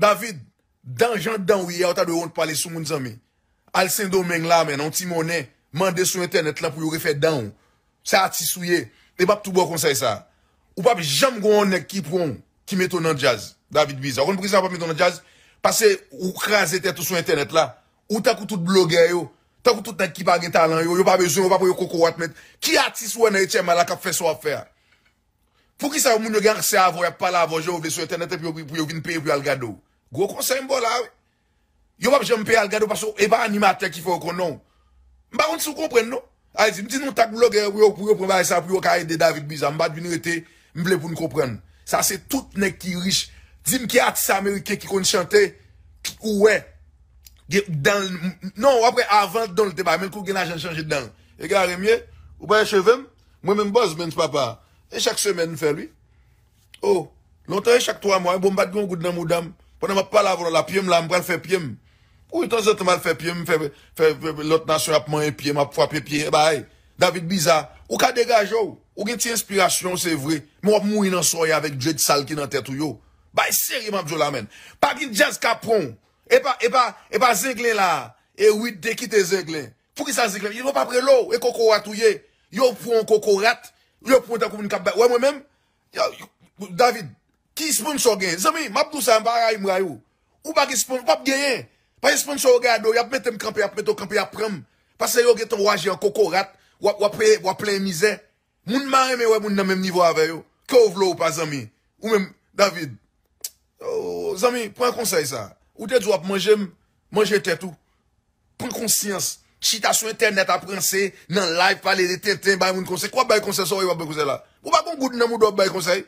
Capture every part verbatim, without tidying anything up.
David, dan jan dan w ye a, ou ta dwe wont pale sou moun, zanmi. Al Sendomeng la, men, yon ti monnen, mande sou entènèt lan pou yo refè dan w. Se atis ou ye. E m ap tou ba w konsèy sa. Ou p ap janm gen yon nèg ki pran w, ki mete w nan djaz. David Bizarre. Ou konn poukisa yo p ap mete w nan djaz? Paske ou kraze tèt ou sou entènèt la. Ou tankou tout blogè yo. Tankou tout nèg ki pa gen talan yo. Yo pa bezwen, yo pa pran yo kokorat, men. Ki atis ou wè nan H M I la k ap fè sa w ap fè a? Poukisa moun yo gen aksè avè w, y ap pale avè w jan yo vle sou entènèt epi yo, pou yo vin peye pou y al gade w? Gwo konsèy m ba w la, wi. Yo p ap janm peye al gade w paske e pa animatè ki fè yo konn non. M pa konn si w konprann non. Ayiti, m di nou tak blogè yo pou yo, pou yo pran bagay sa pou yo ka ede David Bizarre. M pa t vin rete, m vle pou n konprann. Sa se tout nèg ki rich. Di m ki atis ameriken ki konn chante, ki, ou wè. Gen, dan, non, w ap wè avan dan l te bay, men kou gen lajan l chanje dan l. Egare m ye, ou bay cheve m, mwen menm bòz menm papa. E chak semèn m fè l, wi. Oh, lontan e chak twa mwa, bon, m pa t gen yon goud nan mouda m. Pandan m ap pale avè w la, pye m la, m pral fè pye m. Wi, tanzantan m al fè pye m, fè, fè, fè lòt nasyon ap manyen pye m, ap frape pye, bagay. David Bizarre, ou ka degaje w. Ou gen ti enspirasyon w, se vre. Men w ap mouri nan sa w ye avèk dread sal ki nan tèt ou yo. Bay serye m ap di w la, menn. Pa gen djaz k ap pran w. E pa, e pa, e pa Zenglen la. E Wid te kite Zenglen. Poukisa Zenglen? Yo p ap rele w. E kokorat ou ye. Yo pran w kokorat. Yo pran w tankou moun k ap bay. Wè mwen menm, Yo, yo, David, ki sponsò gen? Zanmi, m ap di w sa, m pa rayi m rayi w. Ou pa gen sponsò, ou p ap genyen. Pa gen sponsò yo gade w, y ap mete m kanpe, y ap mete w kanpe, y ap pran m. Paske yo gentan w aji an kokorat, w ap, w ap peye, w ap plenyen mizè. Moun pa renmen wè moun nan menm nivo avè yo. Ke w vle ou pa zanmi. Ou menm, David. Oh, zanmi, pran konsèy sa. Ou te di w ap manje m, manje tèt ou. Pran konsyans. Chita sou entènèt ap ranse, nan live pale de tenten, bay moun konsèy. Kwa bay konsèy sa w ye w ap bay konsèy la? Ou pa gon goud nan mouda w ap bay konsèy.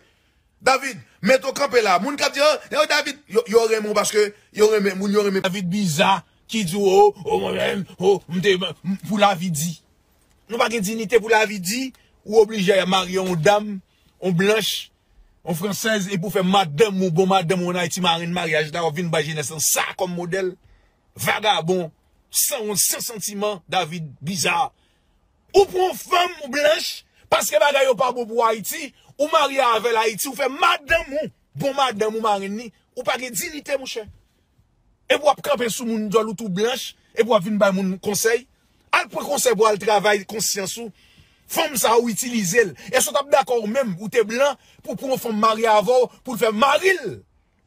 David, mete w kanpe la. Moun k ap di, oh, yo David, yo, yo renmen w paske yo renmen, moun yo renmen. David Bizarre, ki di w, oh, oh, mwen menm, oh, m te, m, pou lavi di. Nou pa gen diyite pou lavi di, ou oblije marye yon dam, yon blanch, yon fransèz, epi w fè madanm ou, bon madanm ou ann Ayiti, marenn maryaj la, w ap vin bay jenès lan sa kòm modèl. Vagabon, sanwont, san santiman, David Bizarre. Ou pran yon fanm, ou blanch, paske bagay yo pa bon pou Ayiti, ou marye avè l Ayiti, ou fè madanm ou, bon madanm ou marenn li, ou pa gen diyite, monchè. Epi w ap kanpe sou moun dyòl ou tou blanch, epi w ap vin bay moun konsèy. Al pran konsèy pou al travay konsyans ou. Fanm sa ou itilize l. Èske w t ap dakò ou menm, ou te blan, pou pran yon fanm marye avè w, pou l fè mari l?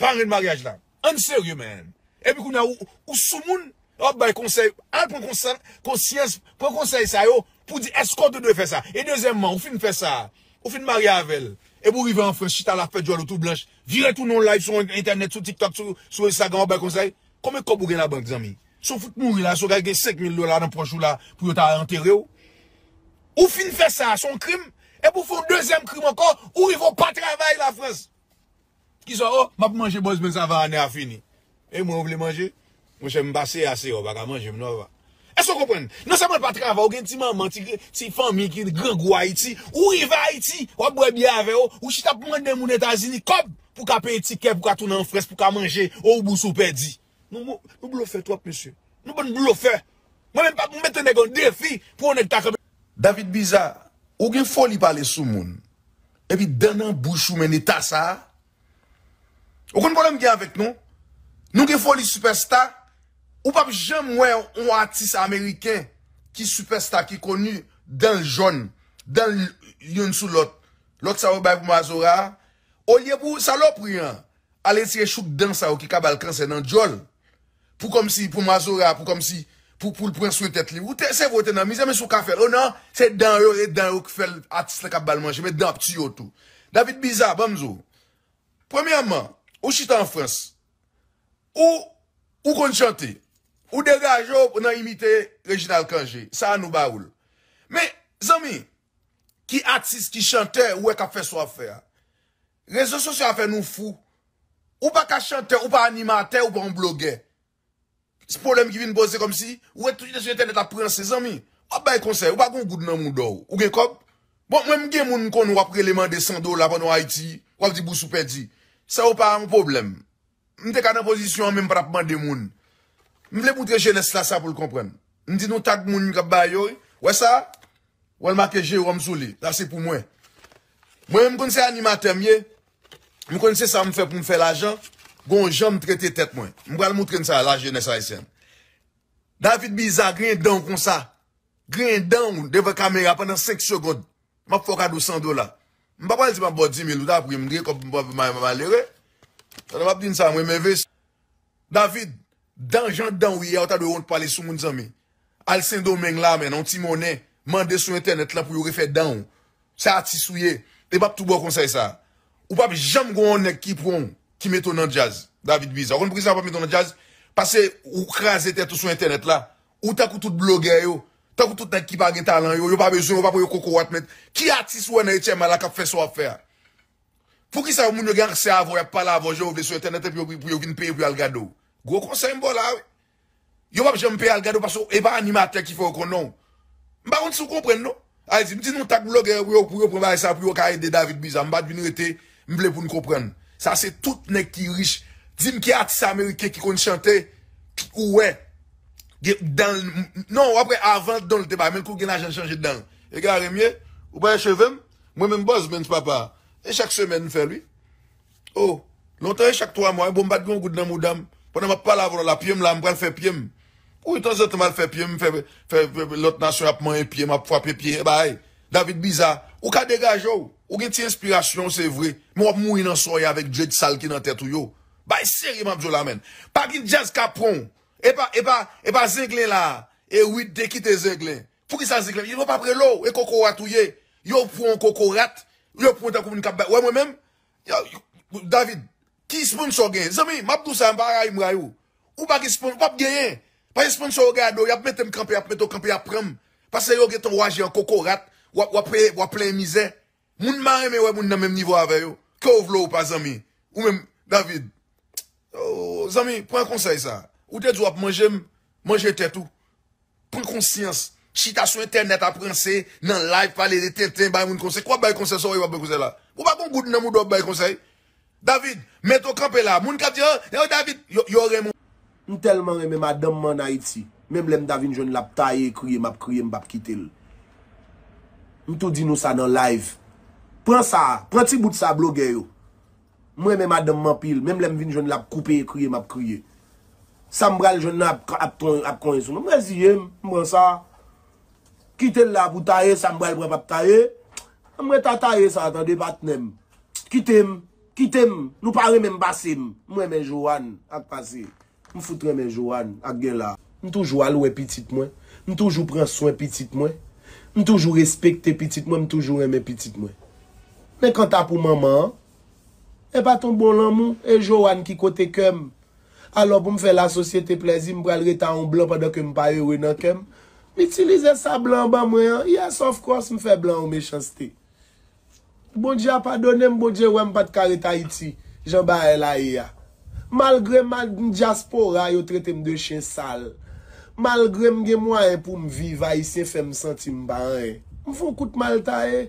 Parenn maryaj la. Ann serye, man. Epi kounye a, ou, ou sou moun, w ap bay konsèy. Al pran konsèy, konsyans, pran konsèy sa yo, pou di èske w te dwe fè sa. E dezyèmman, ou fin fè sa, ou fin marye avè l, epi w rive an Frans, chita la ap fè dyòl ou tou blanch, vire tounen w live sou entènèt, sou TikTok, sou, sou Instagram, w ap bay konsèy. Konbyen kòb ou gen labank, zanmi? Si w fout mouri la, si w gen senk mil dola nan pòch ou la, pou yo ta antere w. Ou fin fè sa, se yon krim, epi w fè yon dezyèm krim ankò, ou rive w pa travay Lafrans. Kisa, oh, m ap manje bòz, men sa va, ane a fini. E mwen, ou vle manje? Monchè, m pase ase, ou pa ka manje m, non, papa. Èske w konprann? Non sèlman l pa travay, ou gen ti manman, ti, ti fanmi ki grangou Ayiti. Ou rive Ayiti, w ap bwè byè avè yo, ou chita ap mande moun Etazini kòb pou ka peye tikè, pou ka tounen an Frans, pou ka manje, ou bous ou pèdi. Nou, nou, nou blofè twòp, mesye. Nou bann blofè. Mwen menm, pa pou mete nèg an defi pou yon nèg ta kanpe. David Bizarre, ou gen foli pale sou moun. Epi dan nan bouch ou, men eta sa a. Ou konn pwoblèm gen avèk nou? Nou gen foli sipèsta. Ou p ap janm wè yon atis ameriken ki sipèsta, ki koni, dan l jòn, dan l youn sou lòt. Lòt sa yo bay pou Mazora a. Olye pou salopri an al retire chouk dan sa yo ki ka ba l kansè nan dyòl. Pou kòmsi, pou Mazora, pou kòmsi, pou, pou l pran swen tèt li. Ou te, se vre, ou te nan mizè, men si w ka fè l. O non, se dan yo, e dan yo k fè l, atis la k ap ba l manje, men dan ap tiye w tou. David Bizarre, ban m di w. Premyèman, ou chita an Frans. Ou, ou konn chante. Ou degaje w nan imite Reginald Cangé. Sa a nou ba ou l. Men, zanmi, ki atis, ki chantè, ou wè k ap fè sa w ap fè a? Rezo sosyo a fè nou fou. Ou pa ka chantè, ou pa animatè, ou pa yon blogè. Se pwoblèm ki vin poze kòmsi, ou wè tout sou entènèt ap ranse, zanmi. W ap bay konsèy, ou pa gen yon goud nan mouda w. Ou gen kòb? Bon, mwen m gen moun m konnen w ap rele mande san dola pandan w Ayiti, w ap di bous ou pèdi. Sa yo pa yon pwoblèm. M te ka nan pozisyon an, men m pa t ap mande moun. M vle moutre jenès la sa pou l konprann. M di nou tag moun k ap bay yo, wi. Wè sa? Wè l make Jewòm sou li. Sa se pou mwen. Mwen menm, m konn se animatè m ye. M konn se sa m fè pou m fè lajan. Gon jan m trete tèt mwen. M pral moutre n sa, lajenès ayisyèn. David Biza, griyen dan w konsa. Griyen dan w devan kamera pandan senk segonn. M ap fè w kado san dola. M pa pral di m ap ba w di mil, ou ta pri m, m gen kòb, m pa malere. Pandan m ap di n sa, mwen m envesti. David, dan jan dan w ye a, ou ta dwe wont pale sou moun, zanmi. Al Sendomeng la, men, nan yon ti monnen, mande sou entènèt lan pou yo refè dan w. Se atis ou ye. E m ap tou ba w konsèy sa. Ou p ap janm gen yon nèg ki pran w, ki mete w nan djaz. David Biza. Ou konn poukisa yo p ap mete w nan djaz? Paske ou kraze tèt ou sou entènèt la. Ou tankou tout blogè yo. Tankou tout nèg ki pa gen talan yo. Yo pa bezwen, yo pa pran yo kokorat, men. Ki atis ou wè nan etyèm la k ap fè sa w ap fè a? Poukisa moun yo gen aksè avè w, y ap pale avè w jan yo vle sou entènèt epi yo, pou yo vin peye pou y al gade w? Gwo konsèy m ba w la, wi. Yo p ap janm peye al gade w paske e pa animatè ki fè yo konn non. M pa konn si w konprann non. Ayiti, m di nou tak blogè yo pou yo, pou yo pran bagay sa, pou yo ka ede David Biza. M pa t vin rete, m vle pou n konprann. Sa se tout nèg ki rich. Di m ki atis ameriken ki konn chante, ou wè. Gen, dan l, non, w ap wè avan dan l te bay, men kou gen lajan l chanje dan l. Egare m ye, ou pa wè cheve m? Mwen menm bòz menm papa. E chak semèn m fè l, wi. Oh, lontan e chak twa mwa, bon, m pa t gen yon goud nan mouda m. Pandan m ap pale avè w la, pye m la, m pral fè pye m. Wi, tanzantan m al fè pye m, fè, fè, fè lòt nasyon ap manyen pye m, ap frape pye, e bay. David Biza, ou ka degaje w. Ou gen ti enspirasyon, se vre. Men w ap mouri nan sòy avèk dread sal ki nan tèt ou yo. Bay serye, m ap di w la, menn. Pa gen djaz k ap pran w. E pa, e pa, e pa Zenglen la. E Wid te kite Zenglen. Poukisa Zenglen? Yo p ap rele w. E kokorat ou ye. Yo pran w kokorat. Yo pran w tankou moun k ap bay. Wè mwen menm? Yo, yo, David, ki sponsor w genyen? Zanmi, m ap di w sa, m pa rayi m rayi w. Ou pa gen spon-, ou p ap genyen. Pa gen sponsor yo gade w, y ap mete m kanpe, y ap mete w kanpe, y ap pran m. Paske yo gentan w aji an kokorat, w ap, w ap, w ap plen mizè. Moun pa renmen wè moun nan menm nivo avè yo. Ke w vle w pa zanmi. Ou menm, David. Oh, zanmi, pran konsèy sa. Ou te di w ap manje m, manje tèt ou. Pran konsyans. Chita sou entènèt ap ranse, nan live pale de tenten, bay moun konsèy. Kwa w ap bay konsèy sa w wè w ap bay konsèy la? Ou pa gon goud nan mouda w ap bay konsèy? David, mete w kanpe la. Moun k ap di, oh, yo David, yo, yo renmen w. M tèlman renmen madanm mwen ann Ayiti. Menm lè m ta vin jwenn l ap taye, kriye, m ap kriye, m p ap kite l. M tou di nou sa nan live. Pran sa, pran ti bout sa blogè yo. M renmen madanm m anpil. Menm lè m vin jwenn l ap koupe e kriye, m ap kriye. Sa m pral jwenn nan ap, ap, ton- ap konyen sou mwen. M reziye m, m pran sa. Kite l la pou taye, sa m pral pran p ap taye. Ann ret a taye sa, tande patnè m. Kite m, kite m. Nou pa renmen m pase m. M renmen Joanne ak pase. M fout renmen Joanne ak gen la. M toujou al wè pitit mwen. M toujou pran swen pitit mwen. M toujou respekte pitit mwen, m toujou renmen pitit mwen. Men kanta pou manman an, e pa t yon bon lanmou, e Joanne ki kote kè m. Alò pou m fè lasosyete plèzi, m pral rete a yon blan pandan ke m pa ere nan kè m. M itilize sa blan an ban mwen an. Yes, of course, m fè blan an yon mechanste. Bondye a padone m, Bondye wè m pa t ka ret Ayiti, jan bagay la ye a. Malgre m al m dyaspora, yo trete m de chen sal. Malgre m gen mwayen pou m viv, Ayisyen fè m santi m pa anyen. M fè yon kout mal taye.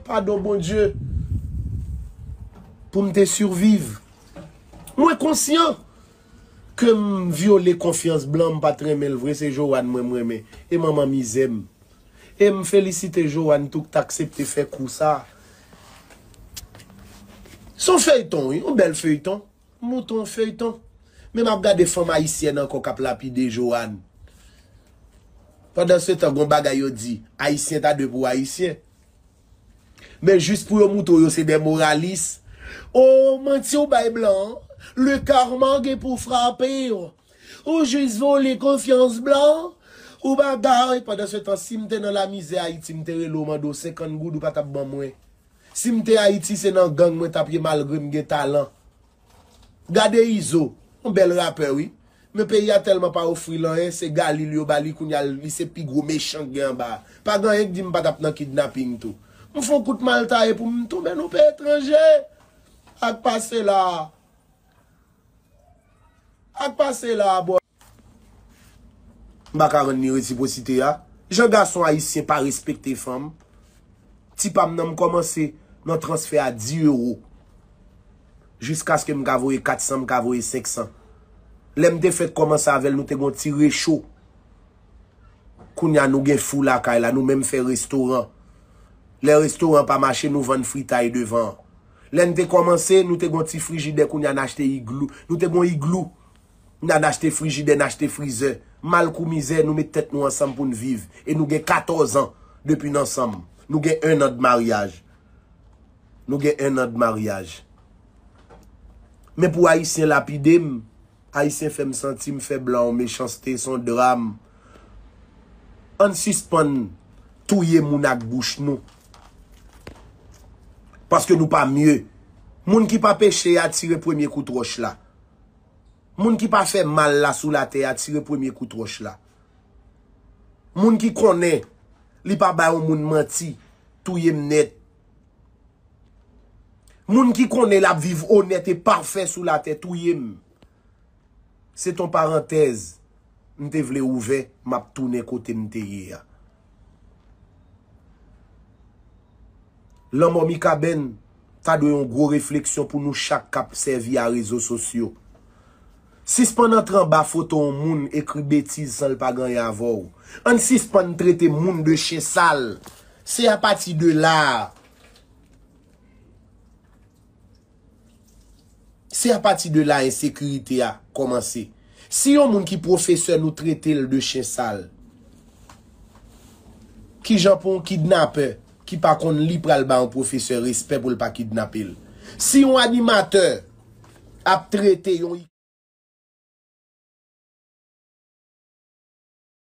Padon Bondye. Pou m te siviv. Mwen konsyan ke m vyole konfyans blan, m pa t renmen l vre, se Joanne mwen m renmen. E manman mizè m. E m felisite Joanne tou k t aksepte fè kou sa. Se yon feyton, wi, yon bèl feyton. M monte yon feyton. Men m ap gade fanm ayisyèn ankò k ap lapide Joanne. Pandansetan, gon bagay yo di, Ayisyen ta dwe pou Ayisyen. Men jis pou yo moutre w yo se de moralis. O, manti w bay blan an. Le karma gen pou frape w. Ou jis vole konfyans blan. Ou bagay. Pandansetan, si m te nan lamizè Ayiti, m te rele w mande w senkant goud, ou pa t ap ban mwen. Si m te Ayiti, se nan gang mwen t ap ye malgre m gen talan. Gade Izo, yon bèl rapè wi. Men peyi a tèlman pa ofri l anyen, se galil yo ba li, kounye a li se pi gwo mechan k gen anba a. Pa gen anyen k di m pa t ap nan kidnaping tou. M fè yon kout mal taye pou m tounen nan yon peyi etranje. Ak pase la. Ak pase la, bò. M pa ka rann li resipwosite a. Jan gason ayisyen pa respekte fanm. Ti pa m nan m kòmanse nan transfè a dis euro. Jiskaske m ka voye kat san, m ka voye senk san. Lè m te fèk kòmanse avè l, nou te gon ti recho. Kounye a nou gen fou lakay la, nou menm fè restoran. Lè restoran pa mache, nou vann fritay devan an. Lè n te kòmanse, nou te gon ti frijidè, kounye a n achte iglou. Nou te gon iglou. N al achte frijidè, n achte frizè. Mal kou mizè, nou met tèt nou ansanm pou n viv. E nou gen katòz an depi n ansanm. Nou gen en an de maryaj. Nou gen en an de maryaj. Men pou Ayisyen lapide m, Ayisyen fè m santi m fè blan yon mechanste, s on dram. Ann sispann touye moun ak bouch nou. Paske nou pa mye. Moun ki pa peche a tire premye kout wòch la. Moun ki pa fè mal la sou latè a tire premye kout wòch la. Moun ki konnen li pa bay yon moun manti, touye m nèt. Moun ki konnen l ap viv onèt e pafè sou latè, touye m. Se t on parantèz m te vle ouvè, m ap tounen kote m te ye a. Lanmò Mikaben ta dwe yon gwo refleksyon pou nou chak k ap sèvi a rezo sosyo. Sispann antre anba foto yon moun, ekri betiz san l pa gen anyen avè w. Ann sispann trete moun de chen sal. Se apati de la a Se apati de la ensekirite a kòmanse. Si yon moun ki pwofesè nou trete l de chen sal, kijan pou yon kidnapè ki pa konn li pral ba yon pwofesè respè pou l pa kidnape l? Si yon animatè ap trete yon